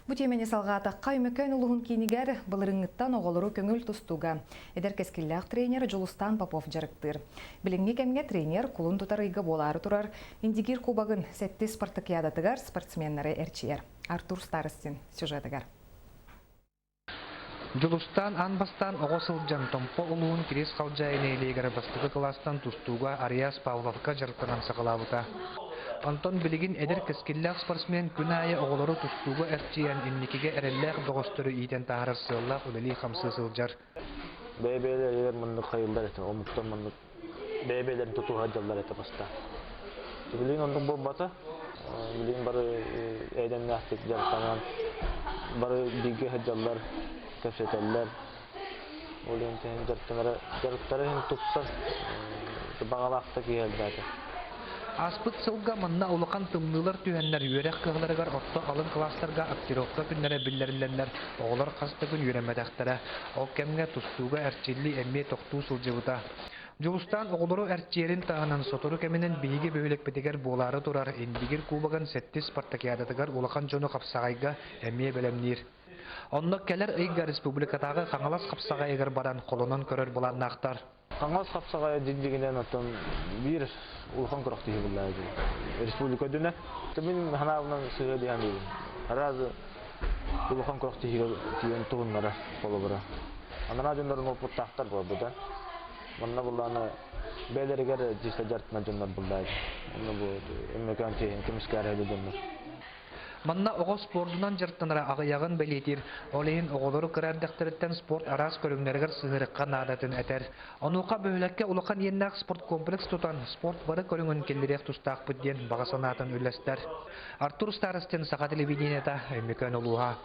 Бу тиэмэни салҕаатахха, Өймөкөөн улууһун киинигэр былырыыҥҥыттан оҕолору көҥүл тустууга эдэр кэскиллээх тренер Дьулустаан Попов дьарыктыыр. Билиҥҥи кэмҥэ тренер кулун тутар ыйга буолаары турар Индигир Кубогын сэттис спартакиадатыгар спортсменнары эрчийэр. Артур Старостин сюжетыгар. Дьулустаан аан бастаан оҕо сылдьан Томпо улууһун Кириэс Халдьаайы нэһилиэгэр бастакы кылаастан тустууга Ариас Павловка дьарыктанан саҕалаабыта. Онтон билигин эдэр кэскиллээх спортсмен күн аайы оҕолору тустууга эрчийэн инникигэ эрэллээх бөҕөстөрү иитэн таһаарар сыаллаах үлэлии-хамсыы сылдьар. Бэйэ-бэйэлэригэр маннык хайыллар этэ, омуктар маннык бэйэ-бэйэлэрин тутуһа сылдьаллар этэ бастаан. Билигин оннук буолбата. Билигин бары эйдэннээхтик дьарыктанан, бары бииргэ сылдьаллар, кэпсэтэллэр. Ол иһин дьарыктанара, дьарыктара иһин тупсар, баҕалаах да киһи элбээтэ. Ааспыт сылга манна улахан тымныылар түһэннэр үөрэх кыһаларыгар орто алын кылаастарга актировка күннэрэ биллэриллэннэр оҕолор хас да күн үөрэммэтэхтэрэ. Ол кэмҥэ тустууга эрчиллии эмиэ тохтуу сылдьыбыта. Дьулустаан оҕолору эрчийэрин таһынан сотору кэминэн биһиги бөһүөлэкпитигэр буолаары турар Индигир Кубогын сэттис спартакиадатыгар улахан дьону хапсаҕайга эмиэ бэлэмниир. Онно кэлэр ыйга республикатааҕы Хаҥалас хапсаҕайыгар баран холонон көрөр былааннаахтар. Хаҥалас хапсаҕайа дьиҥ-дьиҥинэн оттон биир улахан күрэхтэһии буолла республика үрдүнэн. Мин санаабынан сыһыа диэн диибин. Араас улахан күрэхтэһиигэ тиийэн туһуннара холобура. Анараа дьоннорун уопуттаахтар буолбута. Манна буллааны бэйэлэригэр чисто дьарыктанар дьоннор буллаа. Онно бу Өймөкөөн чиэһин көмүскээр дьоннор. Манна оҕо спордунан дьарыктанара аҕыйаҕын бэлиэтиир. Ол иһин оҕолору кыра эрдэхтэриттэн спорт араас көрүҥнэригэр сыһыарыахха наадатын этэр. Онуоха бөһүөлэккэ улахан иэннээх спорткомплекс тутан, спорт бары көрүҥүн киллэриэх тустаахпыт диэн баҕа санаатын үллэстэр. Артур Старостин, Саха телевидениета, Өймөкөөн улууһа.